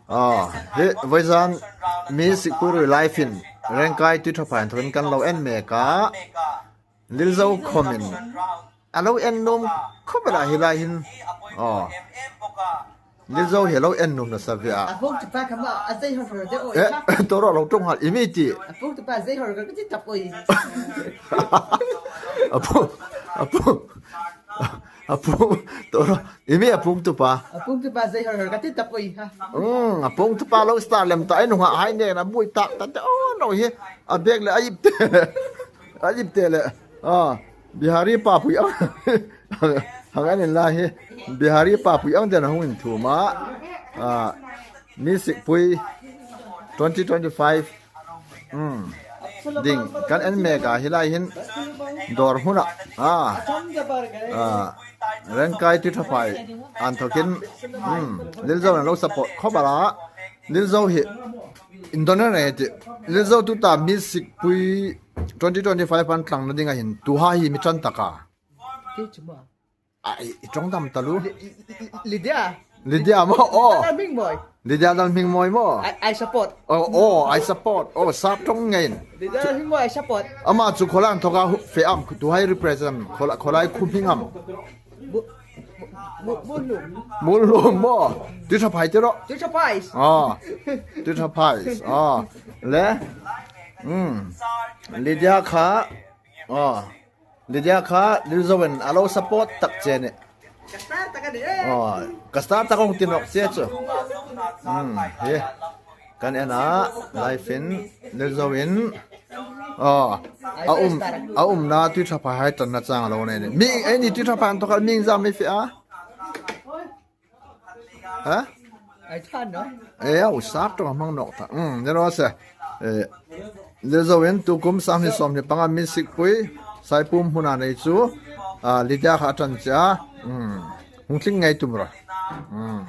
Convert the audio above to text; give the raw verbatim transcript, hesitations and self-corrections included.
Aw, hi voizan mi Sikpui Rui Live-in Rengkai Tuithaphai inthawkin kan lo en mek a. Lilzo khawmin a lo en nuom khawp el a hi lai hin. Aw. Lilzo hi lo en nuom nasa ve a. A pung tupa kha ma, a zei hor hor de o. Eh, toro lo ṭawng hal i mi ti. A pung tupa zei hor hor ka ti tap oi. A pung, a pung, a pung, toro, i mi a pung tupa. A pung tupa zei hor hor ka ti tap oi ha. Mm, a pung tupa lo star lem ta, ai nunga hai ne na bui tak ta te, oh, no hi. A bek le a ip te. A ip te le. Ah, Bihari papui ang. Hang an la hi. Bihari papui ang den hung inthum a. Ah, mi Sikpui twenty twenty-five. Hmm. Ding kan en mek a hi lai hin dawr huna. Ah. Ah. Rengkai Tuithaphai inthawkin. Hmm. Lilzo an lo support khawp el a. Lilzo hi indon nei ti. Lilzo tuta mi Sikpui twenty twenty-five an tlangna dinga hin tu ha hi mi ṭan taka. Kei chu maw? Ai, i ṭawng dam taluo. Li-, li-, li-, Lydia. Lydia maw? Oh. Dal hming mawi. Lydia Dalhmingmawi maw? I, I support. Oh, oh, I support. Oh, sap ṭawng ngeiin. Lydia Dalhmingmawi, I support. Ama chu khawlai inthawka hu-, fe am, tu hai represent, khawlai, khawlai khu hming am. Mu-, mu-, mu-, Muolhum. Muolhum maw? Tuithaphai ti ro. Tuithaphai. Ah. Tuithaphai. Ah. Le. Hmm. Lydia kha. Ah. Lydia kha, Lilzo in a lo support tak che ni. Ka star tak a ni e. Oh, ka star tak hung ti nawk che chu. Hmm, hi. Kan en a, live in, Lilzo in. Oh, a um, a umna Tuithaphai hai ṭanna chang a lo nei ni. Mi, ei ni Tuithaphai inthawka mi zam mi fe a. Ha? Ai ṭha naw. E, au, sap ṭawng a hmang nawk ta. Hmm, ni raw se. E, Lilzo in tukum sanghni sawmhni panga mi Sikpui, Saipum hmuna nei chu, a, Lydia kha a ṭan che a. Hmm. Hung tling ngei tum rawh. Hmm.